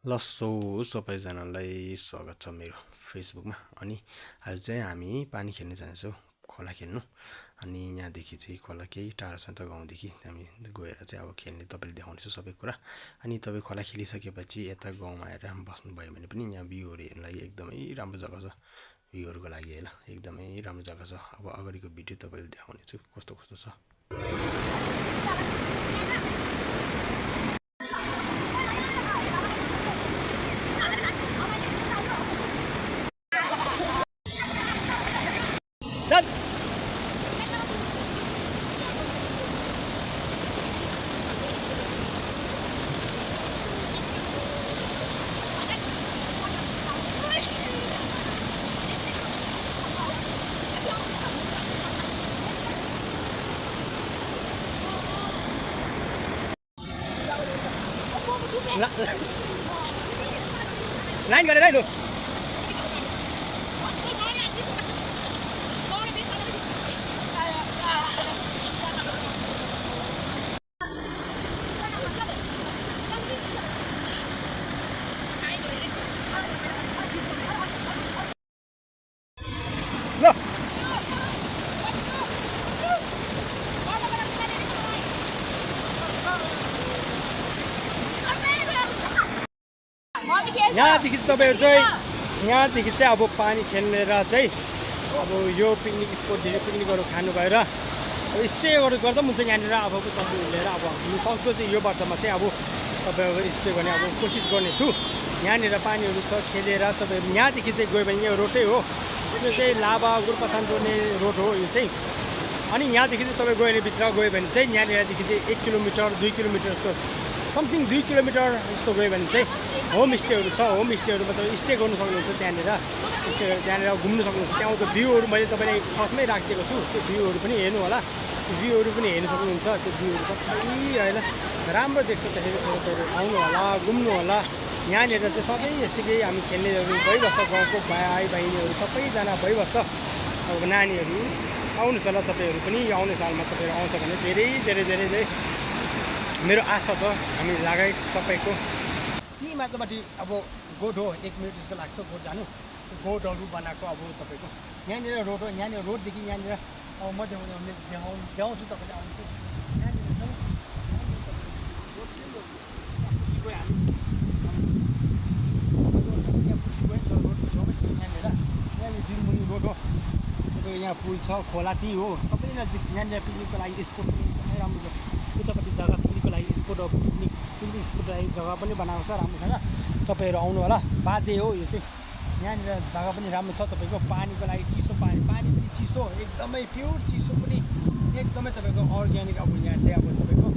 ल सो सबैजनालाई स्वागत छ मेरो फेसबुकमा। अनि आज चाहिँ हामी पानी खेल्न जान्छौँ, खोला खेल्नु। अनि यहाँदेखि चाहिँ खोला केही टाढो छ नि त गाउँदेखि, हामी गएर चाहिँ अब खेल्ने तपाईँले देखाउनेछु सबै कुरा। अनि तपाईँ खोला खेलिसकेपछि यता गाउँमा आएर बस्नुभयो भने पनि यहाँ भ्यूहरू हेर्नु लागि एकदमै राम्रो जग्गा छ। भ्यूहरूको लागि होइन, एकदमै राम्रो जग्गा छ। अब अगाडिको भिडियो तपाईँले देखाउनेछु कस्तो कस्तो छ। लाइन गरेर है लु। यहाँदेखि यहाँदेखि चाहिँ अब पानी खेलेर चाहिँ अब यो पिकनिक स्पोटतिर पिकनिकहरू खानु भएर अब स्टेहरू गर्दा पनि हुन्छ यहाँनिर। अब तपाईँ लिएर अब सक्दो चाहिँ यो वर्षमा चाहिँ अब तपाईँहरू स्टे गर्ने अब कोसिस गर्नेछु। यहाँनिर पानीहरू छ खेलेर तपाईँहरू यहाँदेखि चाहिँ गयो भने यहाँ रोडै हो, यो चाहिँ लाभा गोरुबथान जोड्ने रोड हो यो चाहिँ। अनि यहाँदेखि चाहिँ तपाईँ गयो भने भित्र गयो भने चाहिँ यहाँनिरदेखि चाहिँ 1 किलोमिटर 2 किलोमिटर जस्तो समथिङ 2 किलोमिटर जस्तो गयो भने चाहिँ होमस्टेहरू छ। होमस्टेहरूमा तपाईँ स्टे गर्नु सक्नुहुन्छ, त्यहाँनिर घुम्नु सक्नुहुन्छ। त्यहाँको भ्यूहरू मैले तपाईँलाई फर्स्टमै राखिदिएको छु, त्यो भ्यूहरू पनि हेर्नु होला। त्यो भ्यूहरू पनि हेर्नु सक्नुहुन्छ। त्यो भ्यूहरू सबै होइन राम्रो देख्छ। त्यसरी तपाईँहरू आउनु होला, घुम्नु होला। यहाँनिर चाहिँ सबै यस्तै हामी खेल्नेहरू भइबस्छ, गाउँको भाइ बहिनीहरू सबैजना भइबस्छ। अब नानीहरू आउनुहोस् होला तपाईँहरू पनि। आउने सालमा तपाईँहरू आउँछ भने धेरै धेरै धेरै धेरै मेरो आशा छ हामी लगायत सबैको। यी माथिबाट अब गोठ हो, 1 मिनट जस्तो लाग्छ गोठ जानु। गोठहरू बनाएको अब तपाईँको यहाँनिर रोड हो। यहाँनिर रोडदेखि यहाँनिर अब म देखाउँछु तपाईँले आउँछु। यहाँनिर यहाँनिर दिनमुनि रोड हो। तपाईँको यहाँ पुल छ, खोला ती हो, सबै नजिक। यहाँनिर पिकनिकको लागि स्पोट पनि एकदमै राम्रो छ। उतापट्टि जग्गा पिकनिकको लागि स्पोट हो, पिकनिक स्पोटको लागि जग्गा पनि बनाएको छ राम्रोसँग। तपाईँहरू आउनु होला। बाध्य हो यो चाहिँ। यहाँनिर जग्गा पनि राम्रो छ तपाईँको। पानीको लागि चिसो पानी पनि चिसो, एकदमै प्योर चिसो पनि एकदमै तपाईँको अर्ग्यानिक। अब यहाँ चाहिँ अब तपाईँको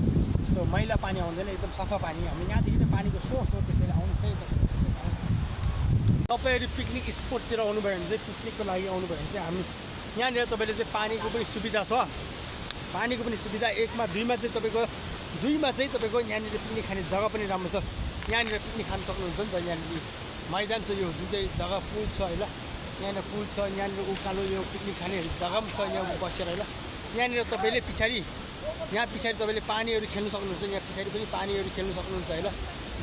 यस्तो मैला पानी आउँदैन, एकदम सफा पानी। हामी यहाँदेखि नै पानीको सोर्स हो, त्यसरी आउनु चाहिँ तपाईँहरू पिकनिक स्पोटतिर आउनुभयो भने चाहिँ पिकनिकको लागि आउनुभयो भने चाहिँ हामी यहाँनिर तपाईँले चाहिँ पानीको पनि सुविधा छ। पानीको पनि सुविधा 1मा 2मा चाहिँ तपाईँको यहाँनिर पिकनिक खाने जग्गा पनि राम्रो छ। यहाँनिर पिकनिक खानु सक्नुहुन्छ नि त। यहाँनिर मैदान छ, यो जुन चाहिँ जग्गा पुल छ होइन, यहाँनिर पुल छ। यहाँनिर उकालो यो पिकनिक खाने जग्गा पनि छ यहाँ बसेर होइन। यहाँनिर तपाईँले यहाँ पछाडि तपाईँले पानीहरू खेल्नु सक्नुहुन्छ। यहाँ पछाडि पनि पानीहरू खेल्नु सक्नुहुन्छ होइन।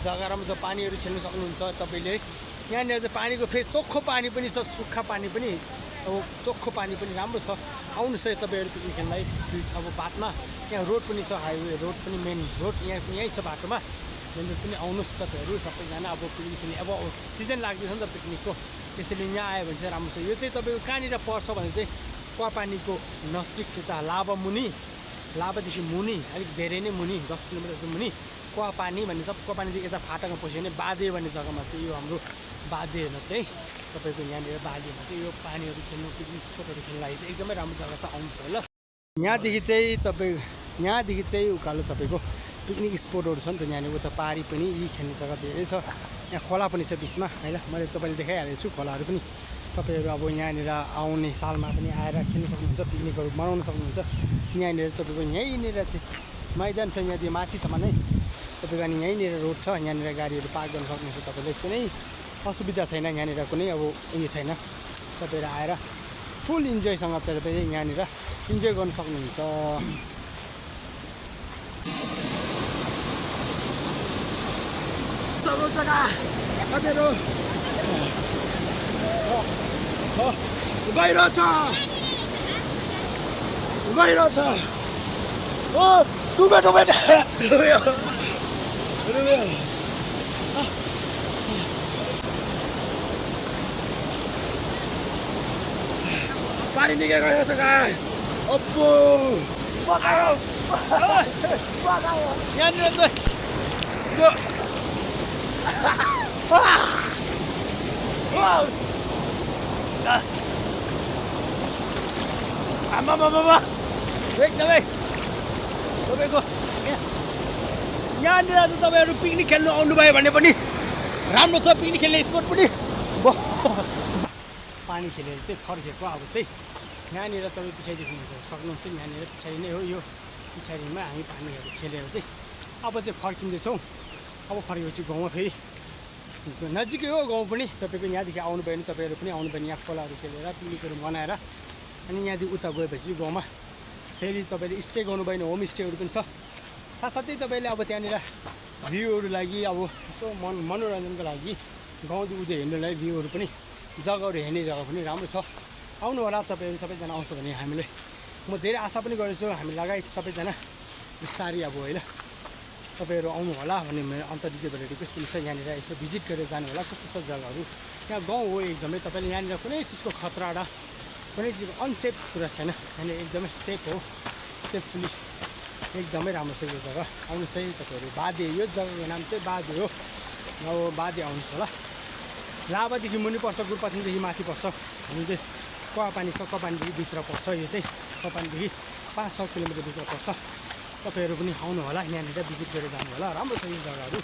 जग्गा राम्रो छ, पानीहरू खेल्नु सक्नुहुन्छ तपाईँले। यहाँनिर चाहिँ पानीको फेरि चोखो पानी पनि छ, सुक्खा पानी पनि। अब चोखो पानी पनि राम्रो छ। आउनुहोस् है तपाईँहरू पिकनिक खेल्नलाई। अब बाटोमा यहाँ रोड पनि छ, हाइवे रोड पनि, मेन रोड यहीँ छ बाटोमा। यहाँनिर पनि आउनुहोस् तपाईँहरू सबैजना। अब पिकनिक खेल्ने अब सिजन लाग्दैछ नि त पिकनिकको, त्यसैले यहाँ आयो भने चाहिँ राम्रो छ। यो चाहिँ तपाईँको कहाँनिर पर्छ भने चाहिँ कुवापानीको नजिक यता लाभादेखि मुनि अलिक धेरै नै मुनि 10 किलोमिटर जस्तो मुनि कुवापानी भन्ने छ। कुवापानीदेखि यता फाटामा पस्यो भने बाँधे भन्ने जग्गामा चाहिँ यो हाम्रो बाँधेमा चाहिँ तपाईँको यहाँनिर बाँधेमा चाहिँ यो पानीहरू खेल्नु, पिकनिक स्पोटहरू खेल्नु लागि चाहिँ एकदमै राम्रो जग्गा छ। आउनुहोस् है ल। यहाँदेखि चाहिँ उकालो तपाईँको पिकनिक स्पोटहरू छ नि त। यहाँनिर उता पहाडी पनि यी खेल्ने जग्गा धेरै छ। यहाँ खोला पनि छ बिचमा होइन, मैले तपाईँले देखाइहालेको छु खोलाहरू पनि। तपाईँहरू अब यहाँनिर आउने सालमा पनि आएर खेल्नु सक्नुहुन्छ, पिकनिकहरू मनाउनु सक्नुहुन्छ। यहाँनिर तपाईँको यहीँनिर चाहिँ मैदान छ, यहाँदेखि माथिसम्म नै तपाईँको। अनि यहीँनिर रोड छ, यहाँनिर गाडीहरू पार्क गर्न सक्नुहुन्छ। तपाईँले कुनै असुविधा छैन, यहाँनिर कुनै अब उयो छैन। तपाईँहरू आएर फुल इन्जोयसँग तपाईँले यहाँनिर इन्जोय गर्न सक्नुहुन्छ। मजाको जग्गा तपाईँहरू गइरहेछ ओ डुब्यो पानी निकै गएको छ का अप्पो पकायो यहाँनिर चाहिँ आमा एकदमै तपाईँको यहाँनिर चाहिँ तपाईँहरू पिकनिक खेल्नु आउनुभयो भने पनि राम्रो छ पिकनिक खेल्ने स्पोट पनि पानी खेलेर चाहिँ फर्केको अब चाहिँ यहाँनिर तपाईँ पछाडि देख्नु सक्नुहुन्छ यहाँनिर पछाडि नै हो यो पछाडिमा हामी पानीहरू खेलेर चाहिँ अब चाहिँ फर्किँदैछौँ अब फर्केपछि गाउँमा फेरि नजिकै हो गाउँ पनि तपाईँको यहाँदेखि आउनुभयो भने तपाईँहरू पनि आउनुभयो भने यहाँ खोलाहरू खेलेर पिकनिकहरू मनाएर अनि यहाँदेखि उता गएपछि गाउँमा फेरि तपाईँले स्टे गर्नुभयो भने होमस्टेहरू पनि छ साथसाथै तपाईँले अब त्यहाँनिर भ्यूहरू लागि अब यसो मनोरञ्जनको लागि गाउँदेखि उता हेर्नुलाई भ्यूहरू पनि जग्गाहरू हेर्ने जग्गा पनि राम्रो छ आउनु होला तपाईँहरू सबैजना आउँछ भने हामीले म धेरै आशा पनि गरेछु हामी लगायत सबैजना बिस्तारै अब होइन तपाईँहरू आउनु होला भन्ने मेरो अन्तर्दिबाट रिक्वेस्ट पनि छ यहाँनिर यसो भिजिट गरेर जानु होला कस्तो छ जग्गाहरू यहाँ गाउँ हो एकदमै तपाईँले यहाँनिर कुनै चिजको खतरा र कुनै चिजको अनसेफ कुरा छैन यहाँनिर एकदमै सेफ हो सेफली एकदमै राम्रो छ यो जग्गा आउनुहोस् है तपाईँहरू बाधे यो जग्गाको नाम चाहिँ बाधे हो अब बाधे आउनुहोस् होला लाभादेखि मुनि पर्छ गुरुपाथिङदेखि माथि पर्छ हामी चाहिँ कपानी छ कपानीदेखि भित्र पर्छ यो चाहिँ कपानीदेखि 5-6 किलोमिटर भित्र पर्छ तपाईँहरू पनि आउनु होला यहाँनिर भिजिट गरेर जानु होला राम्रो छ यो जग्गाहरू